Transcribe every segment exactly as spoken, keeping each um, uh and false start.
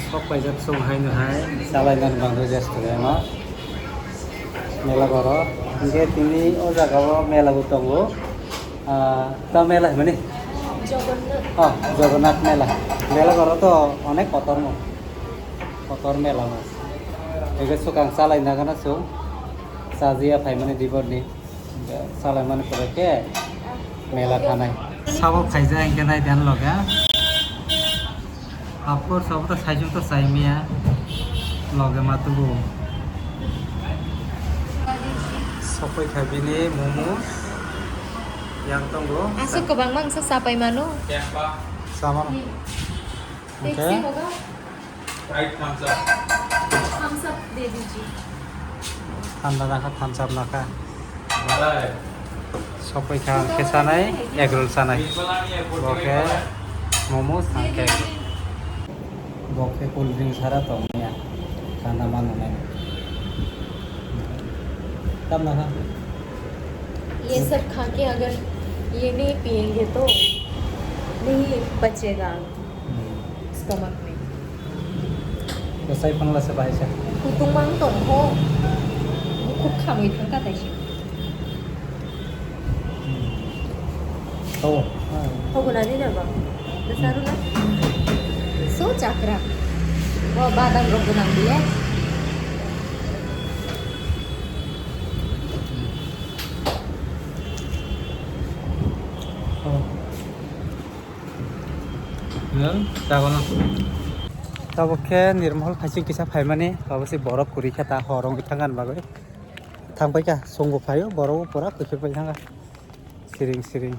Sok paijak chwng haino hai chalainani bagwi restaurant o mela goro. Hinkhe tini o jaga o mela bo tongo. Ah, ta mela hwnmani? Jagannath. Oh, Jagannath mela. Mela goro to onek kotormo. Kotor mela no. Ege swkang chalaina gana chwng. Chajiya phaimani diborni. Salaimani pore khe mela thanai. Sabo phaijak hinkhe nai dan loge. Of course, abo to saisung to saimiya. Loge ma tubu. Sokoi kha bini momo. Yang tongo. Aswk kwbangma wngsa chapai mano. Samano. Hinkhe? Pepsi hoga? Sprite, Thums Up. Thums Up de dijiye. Thanda nakha, Thums Up nakha. Malai. Sokoi kha khe sanai, egg roll sanai. Bo khe momo, sang khe egg roll. Bo khe cool drink sara tongya. Thanda mano nai. Tam nakha. ये सब खा के अगर ये नहीं पिएंगे तो नहीं बचेगा। Hmm. Stomach ni. Bwsai phangla se bai se. Kutung mang tong ho. Bukhuk khamwi thang ka tai se. Hmm. Oh. Hogo na ni na ba. Bwsa ru na. So chakra. Bo badam rok bo nang biya. Oh. Tabuk khe Nirmol phaising kisa phaimani, abo se borok kwrwi khe ta hor wngwi thangani bagwi. Thangpai kha, chwngbo phaio, borok bo pura kuchuk pai thangkha. Siring siring.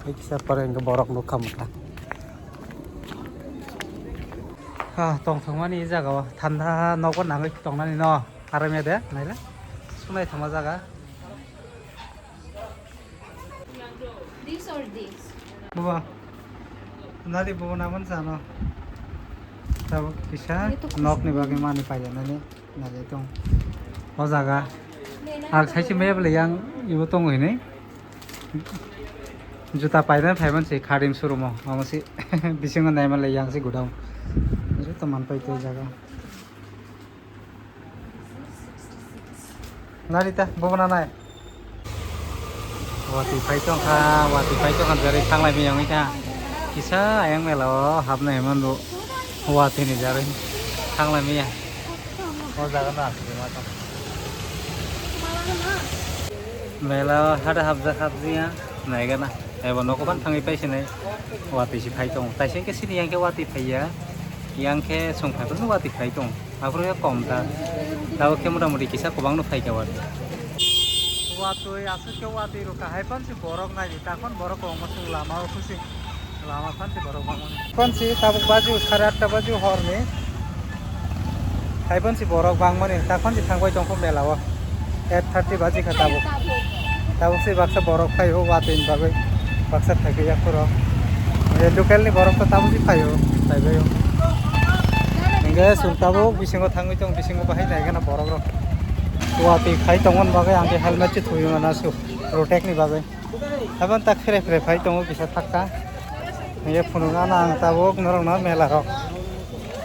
Tei kisa pore hwnkhe borok nukha mwkha. Ha, tongthokmani jaga o, thanda nogo nangwi tongnani no, aram ya de, naila. Sunai thangma jaga. This or this? Bobo, nari bobo naman sano. Tabuk kisa ini tuh nokni bagwi mani paiya nani nari tong. O jaga. Ar saisi mebele yang ibo tongo hini. Juta paina phaiman se khadim surumo. Mama si bisingo naiman le yang si gudam. Juta man pai to jaga. Nari ta, bobo na nai. Watwi phai tongkha, watwi phai tongkha, jari thanglai miyang wngkha. Kisa ayang mela o habnai hwnmano watwi ni jari thanglai miya. O jaga no aswk ma tong. Mela o hada habjak habjiya naigana. Ebo nogo ban thangwi paisinai watwi si phai tongo. Taisengke sini yang khe watwi phaiya, yang khe chwng phai phano watwi phai tongo. Aphuru khe kom ta. Tabuk khe mota moti kisa kwbangno phaikha watwi. Watwi aswk khe watwi rwkha hai phano se borok naidi, takhon borok kwbangma chwng lama o khusi lama phano se borok bangmani. Phano se tabuk baji sare atta baji horni. Hai phano se borok bangmani, takhon se thangbai tongkho mela o. Eight thirty baji kha tabuk. Tabuk se baksa borok phaio watwi ni bagwi. Baksa phaikhe yaphoro. Local ni borok to tabuk se phaio, phaibaio. Hingke chwng tabuk bisingo thangwi tong, bisingo bahai nai gana borok rok. Watwi khai tongmani bagwi ang khe helmet se thumwi mano aswk, protect ni bagwi. Haban tak phre phre phai tongo kisa thakka. Hingke phunukna ang tabuk norokno mela rok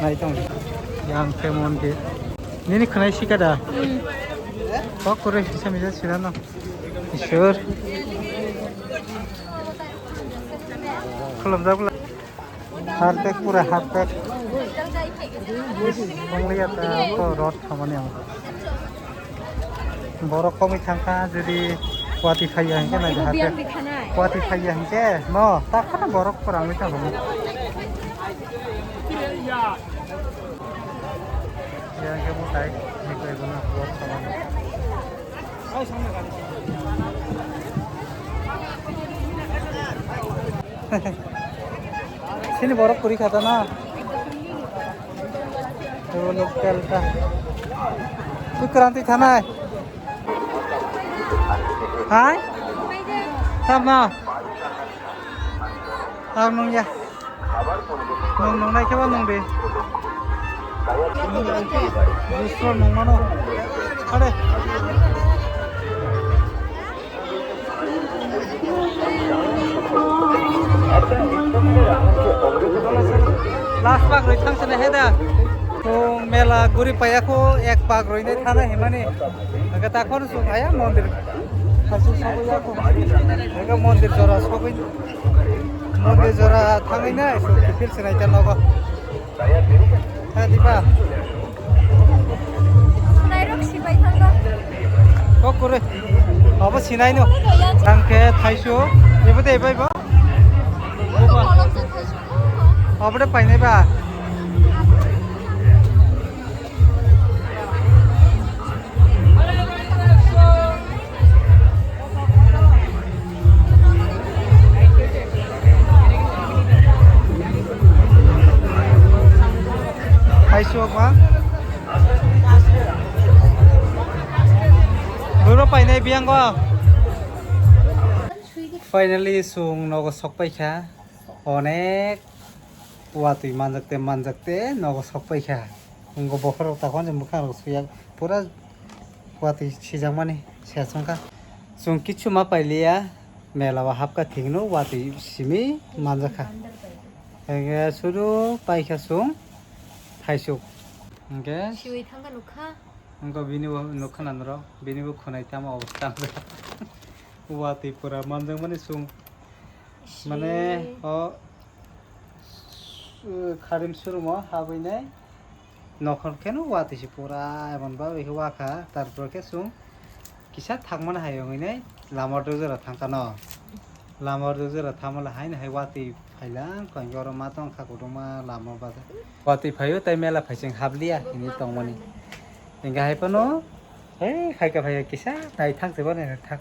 nai tong. Yang khe mon khe. Nini khwnai sika da? Hmm. Kok kwrwi kisa misa sirano. Iswr. Khulumjak bwla. Hardek pura hardek. Wngya ta to rot khamani ang. Borok komwi thangkha jodi watwi phaiya hinkhe nai hardek. Watwi phaiya hinkhe no ta khana borok kwrangwi thangkha. Yang khe mwtai hinkhe bono rot khamani. Sini borok kwrwi kha ta na. Ebo local ta. Twi kwrang twi thanai. Hai? Tamo. Ang nung ya. Nung nung nai khe ba nung de. Juice rok nung mano. Are. Last bak roi thang sene he da. Kala guri paya ko ek pak roi nai thana himani. Aga ta khon su thaya mondir. Kasu sabu ya ko. Aga mondir jora sabu. Mondir jora thangai na su kipil sinai ta nogo. Ha diba. Nairok sibai thangda. Kok kore. Abo sinai no. Tangke thaisu. Ibo de bai ba. Kolom se thaisu. Abo de painai ba. Hai suwak ma. Boro painai biyang go. Finally, sung nogo sok paikha. Onek watwi manjakte manjakte nogo sok paikha. Wngkha bokhorok takhon je mwkhang rok suya pura watwi sijakmani sesongkha. Chwng kichu ma pailiya, mela o hapkha thikno watwi simi manjakha. Hingke sudu paikha chwng thaisuk. Hingke siwi thangkha nukha. Wngkha bini bo nukha nangrok, bini bo khwnai tamo obostha. Watwi pura manjakmani chwng. Mane o kharim surumo habwi nai nokhor kheno watwi se pura emon bagwi khe wakha, tarpor khe chwng kisa thangmani hai wngwi nai lama o jora thangkha no, lama o jora thangmani hai hai watwi phailang kho, oro ma tongkha kotorma lama o bajak watwi phaio tei mela phai chwng habliya hinwi tongmani. Hingke hai phano, hei, khaika phai kisa, nai thang se bani thang,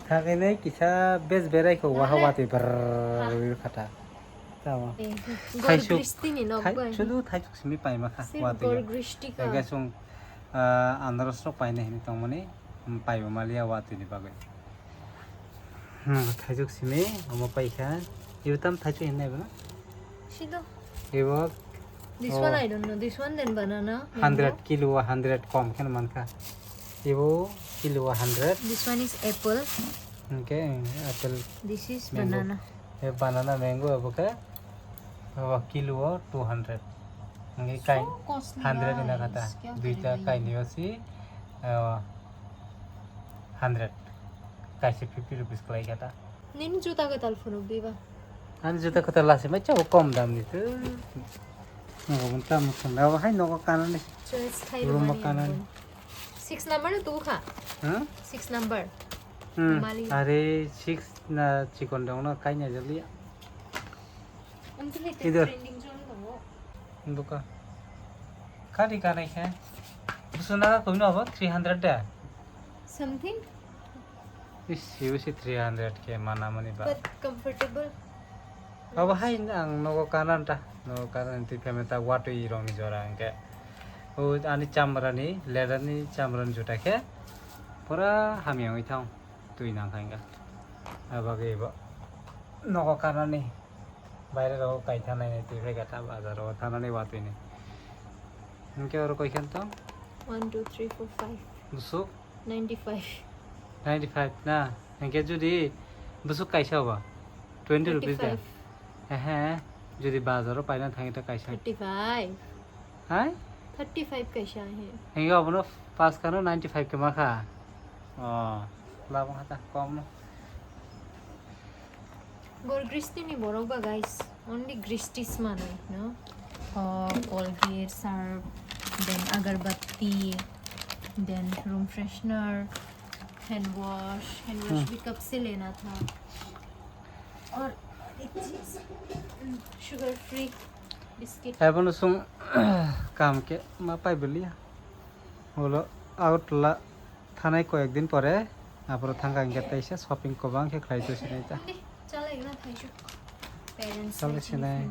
thang ini kisa bes berai ko waha wati brrrr khata. Tamo. Eh, Thaisuk, Gor Gristi ni nok thai, bai. Sudu thaisuk simi pai ma kha, sir wati Gor ya. Gristi ka. Hingke sung, ah, andros rok pai na hini tongmani, pai bo maliya wati ni bagwi. Hmm, thaisuk simi, omo paikha. Ibo tam thaisuk hinwi naibo na? Sido. Ibo, this one, oh, I don't know. This one then banana, mango. Hundred kilo o hundred kom kheno mankha. Ibo kilo o hundred. This one is apple. Hingke, apple. This is mango. Banana. E banana mango abo khe, abo kilo o two hundred. Hingke kai so costly, hundred ina kata. Guys, kya kare bhaiya? Duita kainwi o si, ah, hundred. Kaisa fifty rupees kwlai kha ta. Nini juta kwtal phunuk diba? Ani juta kwtal lasi mai chabo kom dam ni tu. Nogo bun tam thang da hai nogo kanani. Choice khai room rwmani kanani. Six number no tubu kha? Huh? Six number. Hmm. Mali. Are six na chikon dong no kai na jali. Amtwini te Ido. Trending choli tongo. Buka. Kari kanai khe. Busuna kumi no abo three hundred da. Something. Is, ibo si three hundred khe mana mani ba. But comfortable. Abo hai ang nogo kanan ta. Nogo kanan ti payment ta watwi rong ni jora hingke. O ani chamra ni, leather ni chamra ni juta khe pura hamya wngwi thang. Twi nang kha hingka. Abagwi bo nogo karnani baire rogo kai thanai nai twi phai kha ta bazar rogo thanani watwi ni. Hingke oro koi khan tong? One, two, three, four, five. Busuk? Ninety-five. Ninety-five na? Hingke judi busuk kaisa ba? Twenty rupees da? Thirty-five. Ehe, judi bazar o paina thangi ta kaisa. Thirty-five. Hai? Thirty-five kaisa he. Hingke obono paskano ninety-five khe makha. Oh, labo hata kom no. Gor gristi ni borok ba guys, only gristi manwi no. Oh, Colgate, Surf, then agarbatti, then room freshener, hand wash, hand wash hmm. Bhi kab se lena tha. Aur ek cheez, sugar free biscuit. Ebono sung kam khe ma pai bwliya. Ulo out la thanai koyek din pore aphuru thangkha hingkhe teisa shopping kwbang khe khlai to sinai ta. Chalai na thaisuk. Parents chalai sinai.